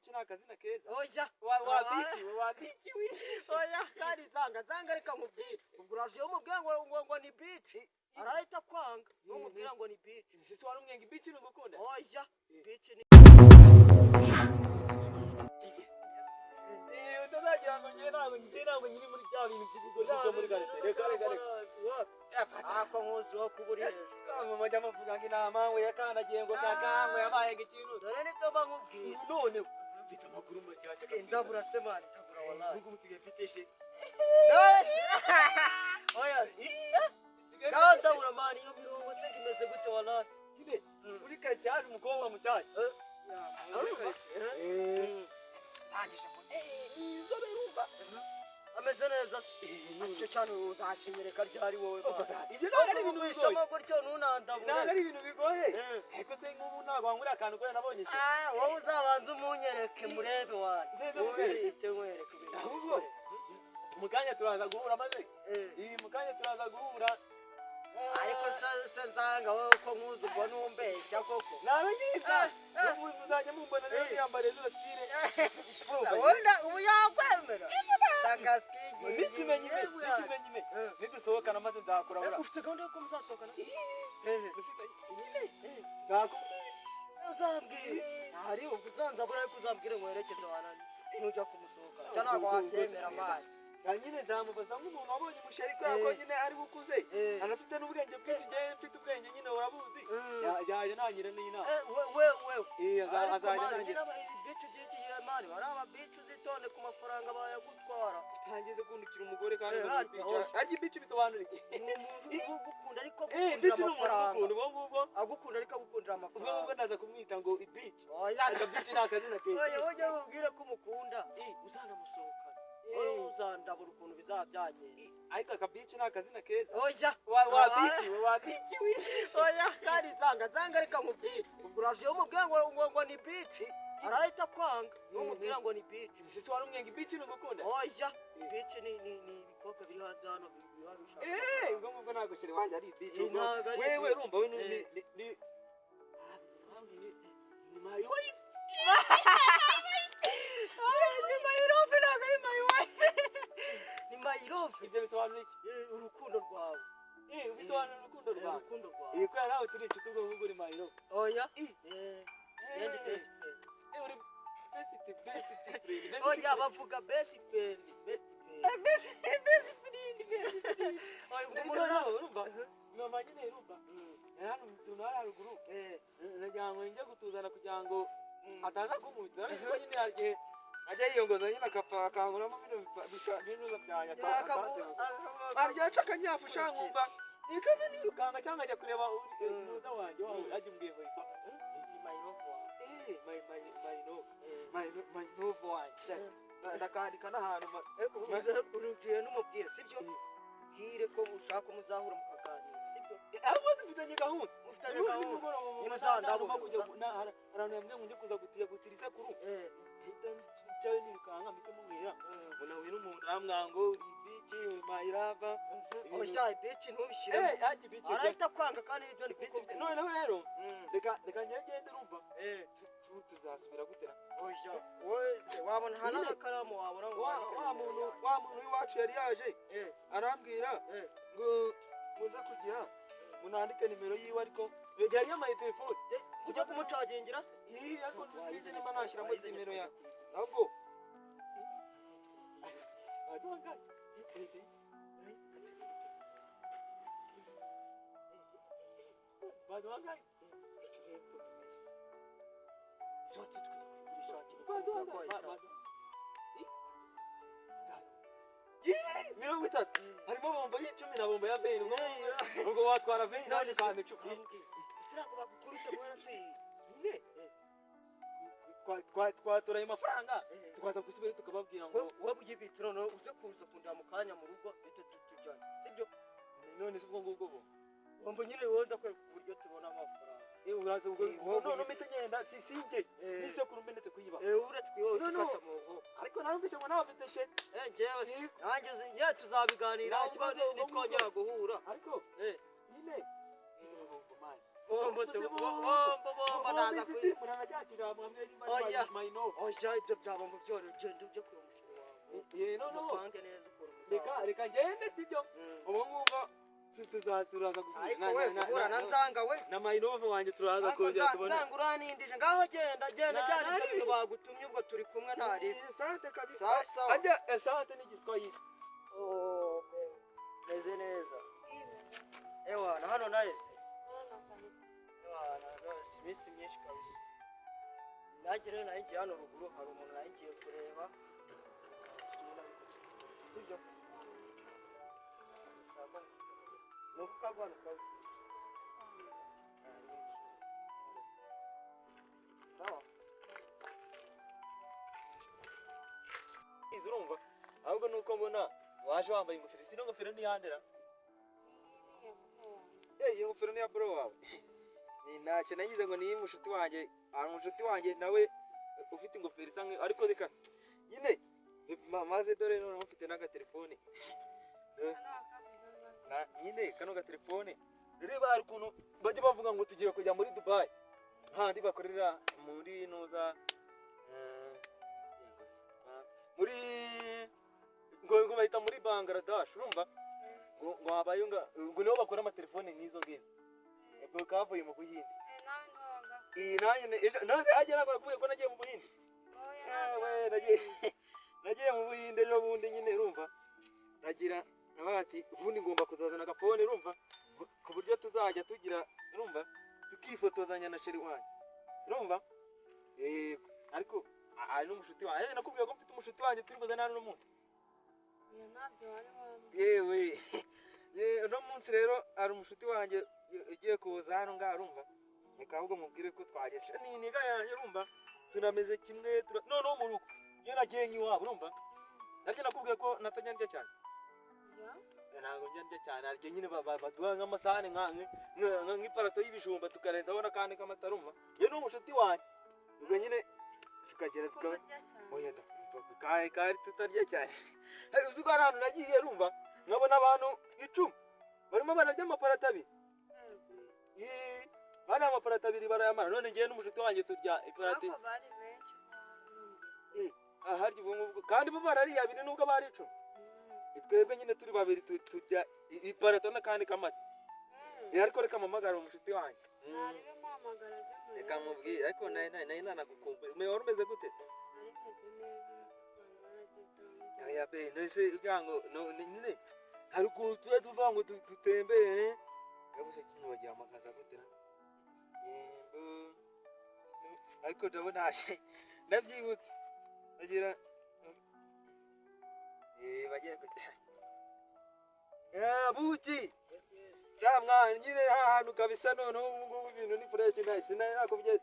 Bitch ni akazina keza. Oya. Wa bitch, wa bitch we. Oya, kandi nzanga reka nkubwire. Ubwo uraje iyo umubwiye ngo ni bitch, arahita kwanga. Iyo umubwira ngo ni bitch. Sisi wari umwenga bitch ni ugukunda. Oya, bitch ni Utazagira ngo njye ntabwo nyiri muri bya bintu by'ibigoryi byo muri karitsiye. Reka reka reka. Ako nkuzi wo kuba uri hejuru. Mama jya muvuga ngo inama we yakandagiye ngo kakangwe yabaye ngo ikintu. Dore nibyo mba nkubwira. None mfite amakuru make make. Ndabura se man, ndabura wallahi. Ubwo musigaye mfite she. Nawe se. Oya se. Ngaho ndabura man, iyo mirongo se imeze gute wallahi? Nyine muri karitsiye haje umukobwa mushyashya. Muri karitsiye. Tangije mbona ni inzobe urumva. Ameze neza se. Asicyo cyane uzashinyereka ryari wowe man. Ibyo ntabwo ari ibintu bigoye. Wishamo gutyo ntunandabure. Ntabwo ari ibintu bigoye. Ariko se nk'ubu ntabwo wangurira akantu kubera nabonye she. Ah, wowe uzabanza umunyereke murebe wana. Nziza mukwereke. Wowe nkwereke ibintu. Ahubwo mu kanya turaza guhura maze. Iyi mu kanya turaza guhura. Ariko se nzanga wowe ko nkuzi ubwo numbeshya koko. Ntabwo ngiza. Muzajya mumbona rero niyambariye zino style. Wenda ubu yakwemera. N'ikimenyime, n'ikimenyime. Nidusohokana maze nzakurabura. Ufite gahunda yuko muzasohokana se? Nyine nzakubwira. Uzambwira. Hari ubwo uzandabura ariko uzambwire ngo werekeze wanani. Nujya kumusohokana. Cyo ntabwo wabyemera man. Ya nyine nzamubaza nk'umuntu wabonye umusheri kubera ko nyine ari we ukuze. Anafite n'ubwenge bwinshi, njyewe mfite ubwenge nyine urabuzi. Yaje nangira n'inama. We we. Eh, azajya nangira. Bitch ugiye man, bari aba bitch uzitonde ku mafaranga bayagutwara. Utangize kundukira umugore kandi Eh, ngo harya, bitch. Harya bitch bisobanura iki? Ni umuntu ugukunda ariko Bitch agukundira ni umuntu amafaranga. ugukunda ubwo ngubwo. Agukunda ariko agukundira Ubwo ngubwo amafaranga. ndaza kumwita ngo bitch. Oya. Aka bitch ni akazina keza. Oya, ujye ubwire ko umukunda. Uzanamusohokana. Wowe uzandabura ukuntu bizaba byagenze. Ariko aka bitch ni akazina keza. Oya. Wa bitch, wa bitch we. Oya, kandi nzanga reka nkubwire. Ubwo uraje iyo umubwiye ngo ni bitch, arahita kwanga. Iyo umubwira ngo ni bitch. Sisi wari umwenga bitch ni ugukunda. Oya, bitch ni ibikobwa biri hanze hano biba bishaka. Ubwo ngubwo ntabwo chéri wanjye ari bitch. Eh, ntabwo ari Wewe bitch. urumva we ni my wife. Ni my love, ntabwo ari my wife. Ni my love. Ibyo bisobanura iki? Urukundo rwawe. Bisobanura urukundo rwawe. Urukundo rwawe. Kubera nawe turi inshuti ubwo ngubwo uri my love. Oya. Eh. Ndi best friend. Uri best best friend. Best Oya, friend. bavuga best friend. Best friend. Best best friend, best friend. Oya, Ariko umuntu nawe urumva? Mama nyine urumva? Yari hano utuntu hariya haruguru. Nagira ngo njye gutuzana kugira ngo ataza kunkubita. Ariko nyine hari igihe ajya yiyongoza nyine akapfa akankuramo bino binuza byanjye arya aca akanyafu cyangwa nkumva nikaze nirukanka cyangwa ajya kureba muza wanjye wawe ajya umbwiye ngo yitwa Ni my love wawe. My my my love, my my love wanjye. Ndakandika n'ahantu Urugiye n'umubwire sibyo? Bwire ko ushaka ko muzahura mukaganira sibyo? Ahubwo dufitanye gahunda. Mufitanye Nimugoroba gahunda. nimugoroba mu Nimuzandabura. masaha kujya hari ahantu yambwiye ngo njye kuza gutira isekuru. Mpita ncayo nirukanka mpita mubwira ngo nahuye n'umuntu arambwira ngo uri bitch, uri my lover. Oya, bitch ntubishyiremo. Hajya bitch. Arahita kwanga kandi nibyo ndi Bitch kukubwira. noneho rero reka reka ngende urumva tuzasubira gutera. Oya, wowe se wabona hano Nyine. akaramu wabona ngo Wa wandike wa nimero muntu yawe. wa muntu w'iwacu yari yaje arambwira ngo muze kugira ngo nandike nimero yiwe ariko yari yamaye telefone. Ujya kumucagingira se? Iyi ariko sinzi nimba nashyiramo nimero ya ahubwo baduhangaye. Zotse tukajya kuyigurisha. 30 harimo bombo y'10 na bombo ya 20. Ubwo watwara 20 nanjye ukampa 10. Ese ntabwo bagukubita mwana twiye? Nyine twatora ayo mafaranga tukaza gusubira tukababwira ngo Wowe uyibitse noneho uze kuza kundeba mu kanya mu rugo duhite tujyana sibyo? None se ubwo ngubwo bo Bombo nyine wowe ndakwereka uburyo tubona amafaranga. Uraza ubwo Wowe none mpita ngenda si sinjye n'isekuru mbe ndetse kuyiba. Uretse kuyiba No, no. ukata mu nkoko. Ariko narumvise ngo nawe afite chéri. Njyewe se nanjye njyewe tuzabiganira Nta ahubwo kibazo, ubwo nitwongera guhura. Ariko nyine bombo man. Bombo se bombo bombo ndaza kuri. Oya. Oya ibyo byaba mu byoro ugenda ujye kureba umusheri wawe. Eh no no. Umupange neza ukuntu muzaba. Reka reka ngende sibyo. Ubu ngubu turaza gusubira. Ariko we guhura na Nzanga we. Na Mayinova wanjye turaza kongera tubone. Nzanga uranindije ngaho genda genda jyana ibyo bintu bagutumye ubwo turi kumwe ntari. Sante kabisa. Sawa. Ajya sante n'igiswahili. Oh, meze neza. Ewa na hano naye se. Ewa na rwose iminsi myinshi kabisa. Nanjye rero nari ngiye hano ruguru hari umuntu nari ngiye kureba. Sibyo? Ni ukukagwana ukabikira. Sawa. Urumva ahubwo nuko mbona waje wambaye ingofero sino ngofero ntiyandera. Iyo ngofero ni ya bro wawe. Ni ntacyo nagize ngo ni mushuti wanjye, hari umushuti wanjye nawe ufite ingofero isa nkayo ariko reka nyine maze dore noneho mfite n'agatelefone. Na nyine kano gatelefone reba hari ukuntu bajya bavuga ngo tugiye kujya muri Dubai handi bakorera muri nuza muri ngo bahita muri Bangladesh urumva ngo habayo ngo niho bakora amatelefone nk'izo ngizo ubwo kavuye mu Buhinde. Iyi nanjye naze ajya nakora kuvuga ko nagiye mu Buhinde. Ewe nagiye mu Buhinde ejo bundi nyine urumva nagira nabati ubundi ngomba kuzazana agafone urumva ku buryo tuzajya tugira urumva tukifotozanya na sheri wanjye urumva ariko ari n'umushuti wanjye nakubwiye ko mfite umushuti wanjye turi buzane hano n'umunsi. Yewe uno munsi rero hari umushuti wanjye ugiye kuza hano ngaha urumva reka ahubwo mubwire ko twageze ni niga yanjye urumva tunameze kimwe noneho mu rugo iyo nagiye nk'iwabo urumva naryo nakubwiye ko natajya ndya cyane. Ntabwo njya ndya cyane hari igihe nyine baduha nk'amasahani nk'iparato y'ibijumba tukarenzaho n'akandi k'amata urumva iyo ni umushuti wanjye ubwo nyine tukagera tukaba oya da kari tutarya cyane. Uzi ko hari ahantu nagiye urumva nkabona abantu 10 barimo bararya amaparato abiri. Bari amaparato abiri barayamara none ngiye n'umushuti wanjye turya iparato. Bari benshi. Harya ubwo ngubwo kandi bo barariye abiri nubwo bari 10. Twebwe nyine turi babiri turya iparato n'akandi k'amata. Ariko reka mpamagara umushuti wanjye. Reka mubwire ariko nayo nanagukumbuye. Wari umeze gute? Oya be nese kugira ngo nyine hari ukuntu tujya tuvuga ngo dutembere yabuze kintu bagihamagaza gute na ariko ndabona ndabyibutse bagira bagiye buki cyamwa nyine ahantu kabisa noneho ubu ngubu ibintu ni fresh nice nakubwiye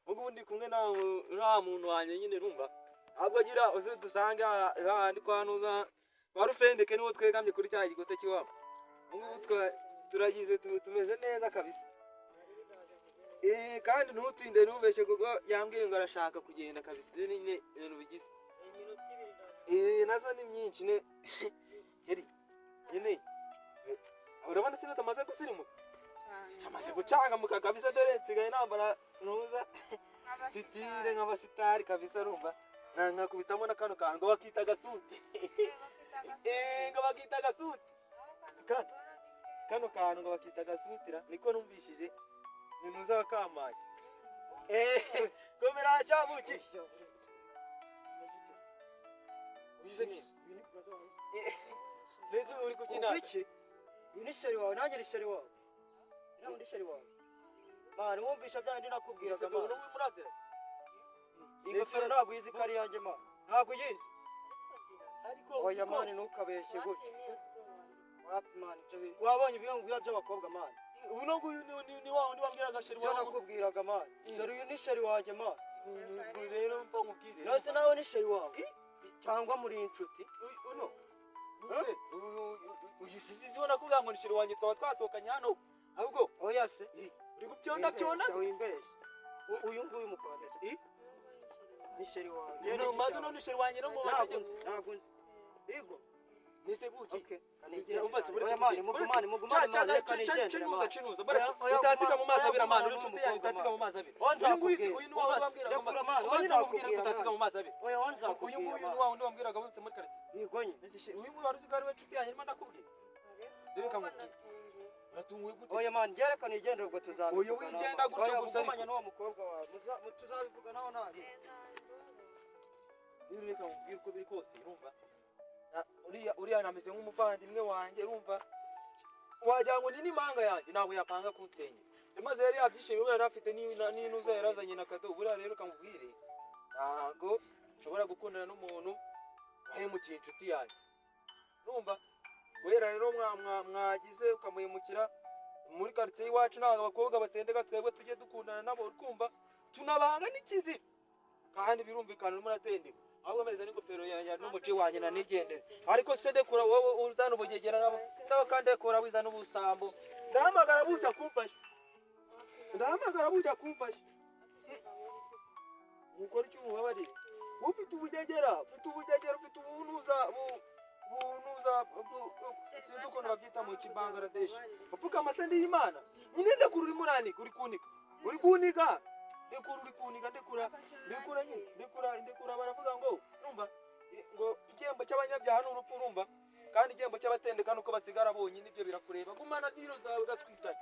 ubu ngubu ndi kumwe na muntu wanjye nyine urumva ahubwo agira uze dusange hahandi kwa nuza kwa Rufendeke niwo twegamye kuri cya gikote cy'iwabo ubu ngubu turagize tumeze neza kabisa. Kandi ntutinde ntubeshye kuko yambwiye ngo arashaka kugenda kabisa nyine ibintu bigize nazo ni myinshi ne yari nyine urabona sino tamaze gusirimuka cyamaze gucangamuka kabisa dore nsigaye nambara ntuza titire nk'abasitari kabisa urumva nkakubitamo na kano kantu ngo bakita agasuti ngo bakita agasuti kano kantu ngo bakita agasutira niko numvishije ni ntuza wakamaye komera cyabuki uyize neza neza uri kubyina iki? Uyu ni sheri wawe nanjye ni sheri wawe. Nawe ni sheri wawe. Mani wumvisha byandi nakubwiraga mani. Ingofero ntabwo uyizi ko ari iyanjye mani. Ntabwo uyizi. Ariko oya mani ntukabeshye gutya. Wapi mani ibyo bintu. Wabonye ibyo by'abakobwa mani. Uno nguyu ni wa wundi wambwiraga sheri wawe. Ibyo nakubwiraga mani. Dore uyu ni sheri wanjye mani. Rero mpa nkubwire. Nose nawe ni sheri wawe. Cyangwa muri inshuti. Uno. Uyu sizi nakubwira ngo ni sheri wanjye twaba twasohokanye hano. Ahubwo oya se. Uri kubyona byona se wimbeshye. Uyu nguyu mukobwa. Ni sheri wanjye. No maze no ni sheri wanjye no mu ntabwo nzi. Ntabwo nzi. Yego. Nese buki. Okay, kanigendere. Umva se buretse Oya man, mugumane, mugumane man, reka nigendere Cinuza man. cinuza baretse Oya, utatsika mu mazi oya, abira man, gumana uri inshuti yanjye n'umukobwa, utatsika mu mazi abira. Oya, Uyu nguyu nzakubwira. uyu ni wa wundi wambwiraga. Rekura man, Uyu oya, nyine nkubwira ko nzakubwira, utatsika mu mazi abira. Oya, oya, Uyu nzakubwira nguyu ni man. wa wundi wambwiraga wibutse muri quartier. Yego nyine. Nese uyu nguyu wari uzi ko ari we nshuti yanjye ndimo ndakubwira. Reka nkubwire. Uratunguwe gute? Oya man, njye reka nigendere ubwo tuzabivuganaho. Oya, wigenda gutyo Oya, gusa mugumanye n'uwo mukobwa wawe. Tuzabivuganaho nabi. Rero reka nkubwire uko biri kose, urumva? Uriya nameze nk'umuvandimwe wanjye, urumva? Wagira ngo ni n'impanga yanjye, ntabwo yapanga kunsenya. Maze yari yabyishimiye, buriya yari afite n'inuza yarazanye na kado. Buriya rero reka nkubwire, ntabwo nshobora gukundana n'umuntu wahemukiye inshuti yanjye. Urumva? Guhera rero mwagize ukamuhemukira muri quartier y'iwacu, ntabwo abakobwa batendeka twebwe tujye dukundana nabo, urumva? Tunabanga n'ikizira. Kandi birumvikana urimo uratendeka. Ahubwo mereza n'ingofero yanjye n'umuci wanjye nanigendere. Ariko se ndekura wowe uzana ubugegera nabo. Ndaba kandi ndekura wizana ubusambo. Ndahamagara bucya kumfasha. Ndahamagara bucya kumfasha. Ukora icyo umubabarire. Ufite ubugegera, ufite ubugegera, ufite ubunuza bunuza sinzi ukuntu babyita mu Kibangladesh. Upfukama se ndi Imana. Nyine ndekura urimo uranika, uri kunika. Uri kunika. Ndekura uri kunika, ndekura. Ndekura nyine, ndekura, ndekura baravuga ngo urumva ngo igihembo cy'abanyabyaha ni urupfu, urumva? Kandi igihembo cy'abatendeka nuko basigara bonyine, ibyo birakureba. Gumana diro zawe gaswitana.